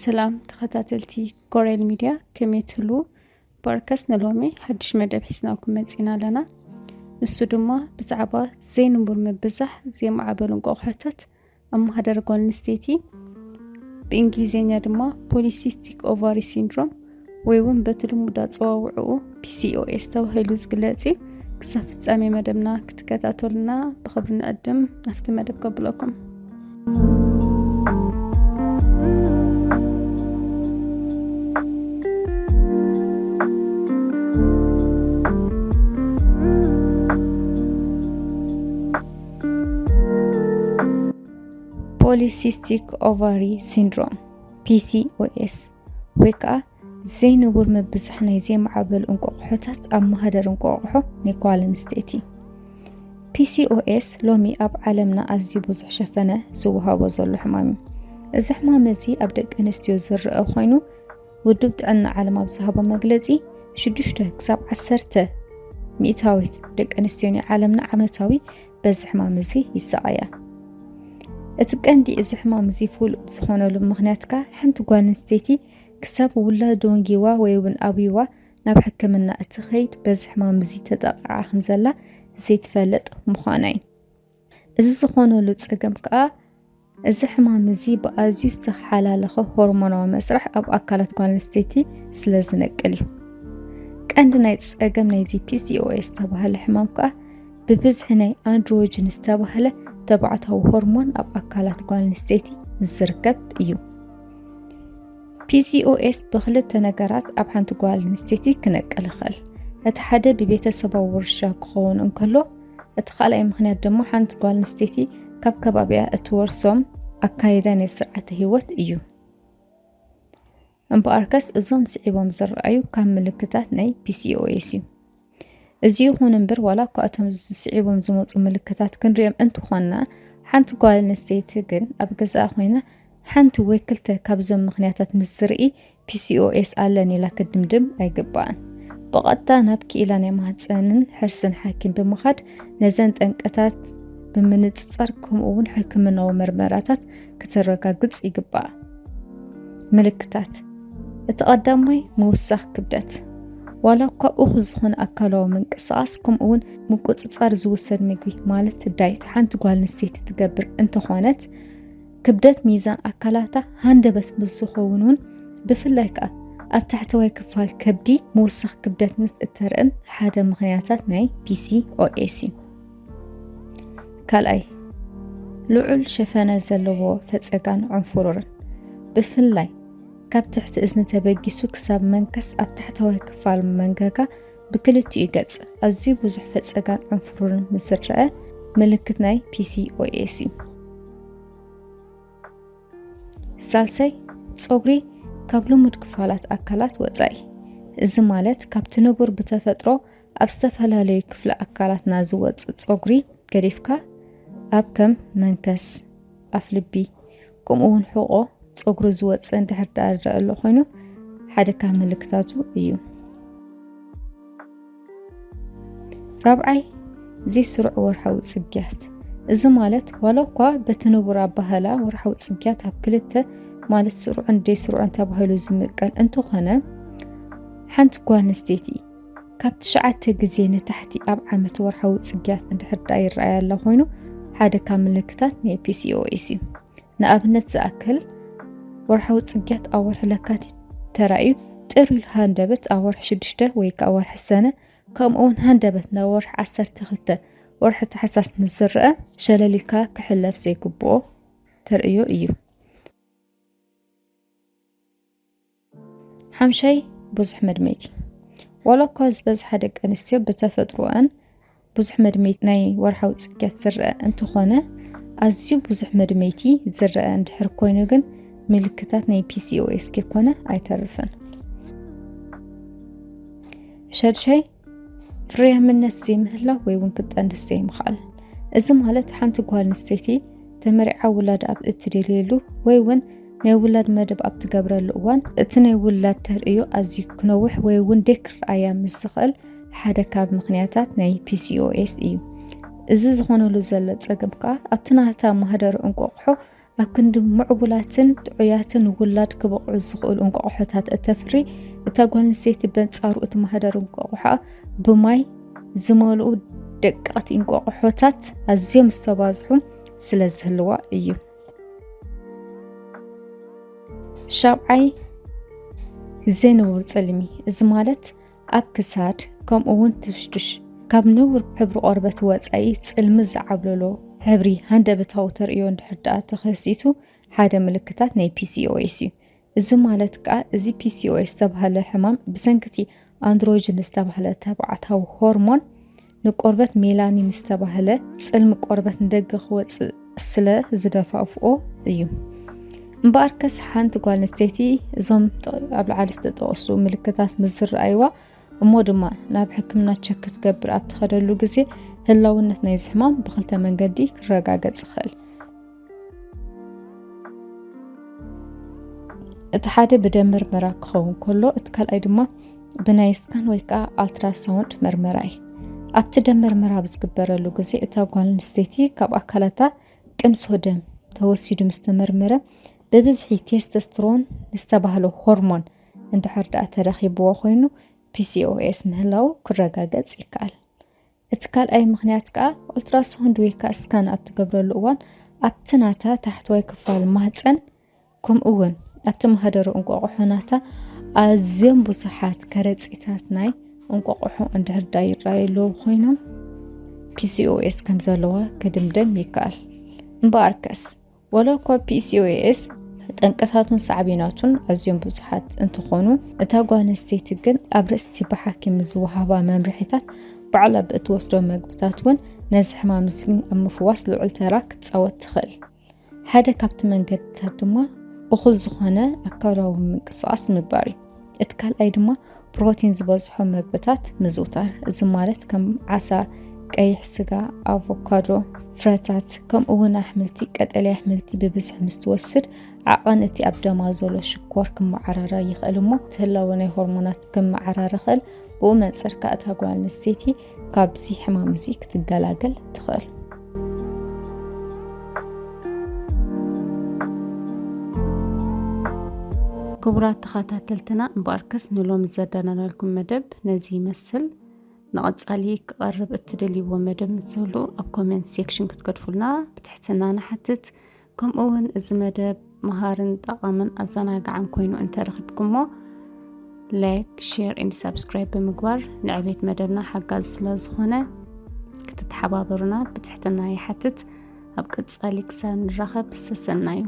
ሰላም ተኸታተልቲ ኮሬል ሚድያ፣ ከመይ ትህልዉ? ባርከስ ንሎሚ ሓድሽ መደብ ሒዝናኩም መጺና ኣለና። ንሱ ድማ ብዛዕባ ዘይንቡር ምብዛሕ ዘይማዕበሉ እንቋቑሖታት ኣብ ማህደር ጓል ኣንስተይቲ፣ ብእንግሊዝኛ ድማ ፖሊሲስቲክ ኦቫሪ ሲንድሮም ወይ እውን በቲ ልሙድ ኣጸዋውዕኡ ፒ ሲ ኦ ኤስ ተባሂሉ ዝግለጽ እዩ። ክሳብ ፍጻሜ መደብና ክትከታተሉና ብኽብሪ ንዕድም። ናብቲ መደብ ከብለኩም። ፖሊሲስቲክ ኦቫሪ ሲንድሮም፣ ፒ ሲ ኦ ኤስ፣ ወይ ከዓ ዘይንቡር ምብዛሕ ናይ ዘይማዕበሉ እንቋቑሖታት ኣብ ማህደር እንቋቑሖ ናይ ጓል ኣንስተይቲ። ፒ ሲ ኦ ኤስ ሎሚ ኣብ ዓለምና ኣዝዩ ብዙሕ ሸፈነ ዝወሃቦ ዘሎ ሕማም እዩ። እዚ ሕማም እዚ ኣብ ደቂ ኣንስትዮ ዝረአ ኮይኑ፣ ውድብ ጥዕና ዓለም ኣብ ዝሃቦ መግለጺ፣ ሽዱሽተ ክሳብ ዓሰርተ ሚእታዊት ደቂ ኣንስትዮ ናይ ዓለምና ዓመታዊ በዚ ሕማም እዚ ይሰቓያ። እቲ ቀንዲ እዚ ሕማም እዚ ፍሉጥ ዝኾነሉ ምኽንያት ከኣ፣ ሓንቲ ጓል ኣንስተይቲ ክሳብ ውላድ ደንጊዋ ወይ እውን ኣብይዋ ናብ ሕክምና እትኸይድ በዚ ሕማም እዚ ተጠቒዓ ከም ዘላ ዘይትፈልጥ ምዃና እዩ። እዚ ዝኾነሉ ጸገም ከኣ፣ እዚ ሕማም እዚ ብኣዝዩ ዝተሓላለኸ ሆርሞናዊ መስርሕ ኣብ ኣካላት ጓል ኣንስተይቲ ስለ ዝነቅል እዩ። ቀንዲ ናይ ጸገም ናይዚ ፒ ሲ ኦ ኤስ ዝተባህለ ሕማም ከኣ፣ ብብዝሒ ናይ ኣንድሮጅን ዝተባህለ ተባዕታዊ ሆርሞን ኣብ ኣካላት ጓል ኣንስተይቲ ምስ ዝርከብ እዩ። ፒ ሲ ኦ ኤስ ብኽልተ ነገራት ኣብ ሓንቲ ጓል ኣንስተይቲ ክነቅል ይኽእል። እቲ ሓደ ብቤተሰባዊ ውርሻ ክኸውን እንከሎ፣ እቲ ካልኣይ ምኽንያት ድማ ሓንቲ ጓል ኣንስተይቲ ካብ ከባቢኣ እትወርሶም ኣካይዳ ናይ ስርዓተ ህይወት እዩ። እምበኣርከስ፣ እዞም ስዒቦም ዝረኣዩ ካብ ምልክታት ናይ ፒ ሲ ኦ ኤስ እዩ። እዚ ይኹን እምበር፣ ዋላ እኳ እቶም ስዒቦም ዝመጹ ምልክታት ክንሪኦም እንተኾንና፣ ሓንቲ ጓል ኣንስተይቲ ግን ኣብ ገዛኣ ኮይና ሓንቲ ወይ ክልተ ካብዞም ምኽንያታት ምስ ዝርኢ፣ ፒ ሲ ኦ ኤስ ኣለኒ ኢላ ክትድምድም ኣይግባእን። ብቐጥታ ናብ ክኢላ ናይ ማህጸንን ሕርስን ሓኪም ብምኻድ፣ ነዘን ጠንቅታት ብምንጽጻር፣ ከምኡ እውን ሕክምናዊ መርመራታት ክተረጋግጽ ይግባእ። ምልክታት። እቲ ቀዳማይ ምውሳኽ ክብደት። ዋላ እኳ እኹል ዝኾነ ኣካላዊ ምንቅስቓስ፣ ከምኡ እውን ምቁጽጻር ዝውሰድ ምግቢ፣ ማለት ዳይት፣ ሓንቲ ጓል ኣንስተይቲ ትገብር እንተኾነት፣ ክብደት ሚዛን ኣካላታ ሃንደበት ምስ ዝኸውን እውን፣ ብፍላይ ከኣ ኣብ ታሕተዋይ ክፋል ከብዲ ምውሳኽ ክብደት ምስ እተርእን ሓደ ምኽንያታት ናይ ፒ ሲ ኦ ኤስ እዩ። ካልኣይ፣ ልዑል ሸፈነ ዘለዎ ፈጸጋን ዕንፍሩርን። ብፍላይ ካብ ትሕቲ እዝኒ ተበጊሱ ክሳብ መንከስ ኣብ ታሕተዋይ ክፋል መንጋጋ ብክልቲኡ ገጽ ኣዝዩ ብዙሕ ፈጸጋን ዕንፍሩርን ምስ ዝረአ፣ ምልክት ናይ ፒ ሲ ኦ ኤስ እዩ። ሳልሳይ፣ ጸጉሪ ካብ ልሙድ ክፋላት ኣካላት ወጻኢ። እዚ ማለት ካብቲ ንቡር ብተፈጥሮ ኣብ ዝተፈላለዩ ክፍሊ ኣካላትና ዝወጽእ ጸጉሪ ገዲፍካ፣ ኣብ ከም መንከስ፣ ኣፍልቢ፣ ከምኡ እውን ሕቖ ጸጉሪ ዝወጽእ እንድሕር ደኣ ዝረአ ኣሎ ኮይኑ፣ ሓደ ካብ ምልክታቱ እዩ። ራብዓይ፣ ዘይስሩዕ ወርሓዊ ጽግያት። እዚ ማለት ዋላ እኳ በቲ ንቡር ኣባህላ ወርሓዊ ጽግያት ኣብ ክልተ፣ ማለት ስሩዕን ዘይስሩዕን ተባሂሉ ዝምቀል እንተኾነ፣ ሓንቲ ጓል ኣንስተይቲ ካብ ትሽዓተ ግዜ ንታሕቲ ኣብ ዓመት ወርሓዊ ጽግያት እንድሕር ደኣ ይረኣያ ኣሎ ኮይኑ፣ ሓደ ካብ ምልክታት ናይ ፒ ሲ ኦ ኤስ እዩ። ንኣብነት ዝኣክል፣ ወርሓዊ ጽግያት ኣብ ወርሒ ለካቲት ተራእዩ፣ ጥር ኢሉ ሃንደበት ኣብ ወርሒ ሽዱሽተ ወይ ከኣ ወርሒ ሰነ፣ ከምኡ እውን ሃንደበት ናብ ወርሒ ዓሰርተ ክልተ ወርሒ ታሕሳስ ምስ ዝረአ፣ ሸለል ኢልካ ክሕለፍ ዘይግብኦ ተርእዮ እዩ። ሓምሻይ፣ ብዙሕ መድመይቲ። ዋላ እኳ ዝበዝሓ ደቂ ኣንስትዮ ብተፈጥሮኣን ብዙሕ መድመይቲ ናይ ወርሓዊ ጽግያት ዝረአ እንተኾነ፣ ኣዝዩ ብዙሕ መድመይቲ ዝረአ እንድሕር ኮይኑ ግን፣ ምልክታት ናይ ፒ ሲ ኦ ኤስ ከይኮነ ኣይተርፍን። ሸድሻይ፣ ፍርያምነት ዘይምህላው ወይ እውን ክትጠንስ ዘይምኽኣል። እዚ ማለት ሓንቲ ጓል ኣንስተይቲ ተመሪዓ ውላድ ኣብ እትደልየሉ ወይ እውን ናይ ውላድ መደብ ኣብ ትገብረሉ እዋን፣ እቲ ናይ ውላድ ተርእዮ ኣዝዩ ክነውሕ ወይ እውን ደይ ክረኣያ ምስ ዝኽእል ሓደ ካብ ምኽንያታት ናይ ፒ ሲ ኦ ኤስ እዩ። እዚ ዝኾነሉ ዘሎ ጸገም ከኣ ኣብቲ ናታ ማህደር እንቋቑሖ ኣብ ክንዲ ምዕቡላትን ጥዑያትን ውላድ ክበቕዑ ዝኽእሉ እንቋቑሖታት እተፍሪ እታ ጓል ኣንስተይቲ፣ በንጻሩ እቲ ማህደር እንቋቑሖኣ ብማይ ዝመልኡ ደቀቕቲ እንቋቑሖታት ኣዝዮም ዝተባዝሑ ስለ ዝህልዋ እዩ። ሻብዓይ፣ ዘይንቡር ጽልሚ። እዚ ማለት ኣብ ክሳድ፣ ከምኡ እውን ትሽቱሽ፣ ካብ ንቡር ሕብሪ ቆርበት ወጻኢ ጽልሚ ዝዓብለሎ ሕብሪ ሃንደበታዊ ተርእዮ እንድሕር ደኣ ተኸሲቱ፣ ሓደ ምልክታት ናይ ፒ ሲ ኦ ኤስ እዩ። እዚ ማለት ከኣ፣ እዚ ፒ ሲ ኦ ኤስ ዝተባህለ ሕማም ብሰንኪ እቲ ኣንድሮጅን ዝተባህለ ተባዕታዊ ሆርሞን ንቆርበት ሜላኒን ዝተባህለ ጽልሚ ቆርበት ንደገ ክወጽእ ስለ ዝደፋፍኦ እዩ። እምበኣርከስ፣ ሓንቲ ጓል ኣንስተይቲ እዞም ጥ-፣ ኣብ ላዕሊ ዝተጠቕሱ ምልክታት ምስ ዝረኣይዋ፣ እሞ ድማ ናብ ሕክምና ቸክ ክትገብር ኣብ ትኸደሉ ግዜ፣ ህላውነት ናይዚ ሕማም ብኽልተ መንገዲ ክረጋገጽ ይኽእል። እቲ ሓደ ብደም መርመራ ክኸውን ከሎ፣ እቲ ካልኣይ ድማ ብናይ ስካን ወይ ከዓ ኣልትራሳውንድ መርመራ እዩ። ኣብቲ ደም መርመራ ኣብ ዝግበረሉ ግዜ፣ እታ ጓል ኣንስተይቲ ካብ ኣካላታ ቅምሶ ደም ተወሲዱ ምስ ተመርመረ፣ ብብዝሒ ቴስቶስትሮን ዝተባህለ ሆርሞን እንድሕር ደኣ ተረኺብዎ ኮይኑ፣ ፒ ሲ ኦ ኤስ ምህላው ክረጋገጽ ይከኣል። እቲ ካልኣይ ምኽንያት ከኣ፣ ኦልትራሳውንድ ወይ ከኣ ስካን ኣብ ትገብረሉ እዋን፣ ኣብቲ ናታ ታሕተዋይ ክፋል ማህጸን፣ ከምኡ እውን ኣብቲ ማህደረ እንቋቑሖ ናታ ኣዝዮም ብዙሓት ከረጺታት ናይ እንቋቑሖ እንድሕር ደኣ ይረኣዩ ኣለዉ ኮይኖም፣ ፒ ሲ ኦ ኤስ ከም ዘለዋ ክድምደም ይከኣል። እምበኣርከስ፣ ዋላ እኳ ፒ ሲ ኦ ኤስ ጠንቅታቱን ሳዕቤናቱን ኣዝዮም ብዙሓት እንተኾኑ፣ እታ ጓል ኣንስተይቲ ግን ኣብ ርእሲ ብሓኪም ዝወሃባ መምርሒታት፣ ባዕላ ብእትወስዶ መግብታት እውን ነዚ ሕማም እዚ ኣብ ምፍዋስ ልዑል ተራ ክትጻወት ትኽእል። ሓደ ካብቲ መንገድታት ድማ እኹል ዝኾነ ኣካላዊ ምንቅስቓስ ምግባር እዩ። እቲ ካልኣይ ድማ ፕሮቲን ዝበዝሖ መግብታት ምዝውታር፣ እዚ ማለት ከም ዓሳ፣ ቀይሕ ስጋ፣ ኣቮካዶ፣ ፍረታት፣ ከምኡ እውን ኣሕምልቲ፣ ቀጠልያ ኣሕምልቲ ብብዝሒ ምስ ትወስድ፣ ዓቐን እቲ ኣብ ደማ ዘሎ ሽኮር ክመዓራረ ይኽእል እሞ፣ እቲ ህላወ ናይ ሆርሞናት ክመዓራረ ይኽእል። ብኡ መንጽር ከኣ እታ ጓል ኣንስተይቲ ካብዚ ሕማም እዚ ክትገላገል ትኽእል። ክቡራት ተኸታተልትና፣ እምበኣርከስ ንሎሚ ዘዳለናልኩም መደብ ነዚ ይመስል። ንቐጻሊ ክቐርብ እትደልይዎ መደብ ምስ ዝህሉ፣ ኣብ ኮሜንት ሴክሽን ክትገድፉልና ብትሕትና ንሓትት። ከምኡ እውን እዚ መደብ መሃርን ጠቓምን ኣዘናጋዕን ኮይኑ እንተረኺብኩሞ፣ ላይክ፣ ሼር ኤንድ ሳብስክራይብ ብምግባር ንዕቤት መደብና ሓጋዚ ስለ ዝኾነ፣ ክትተሓባበሩና ብትሕትና ይሓትት። ኣብ ቀጻሊ ክሳብ ንራኸብ፣ ሰሰናዩ።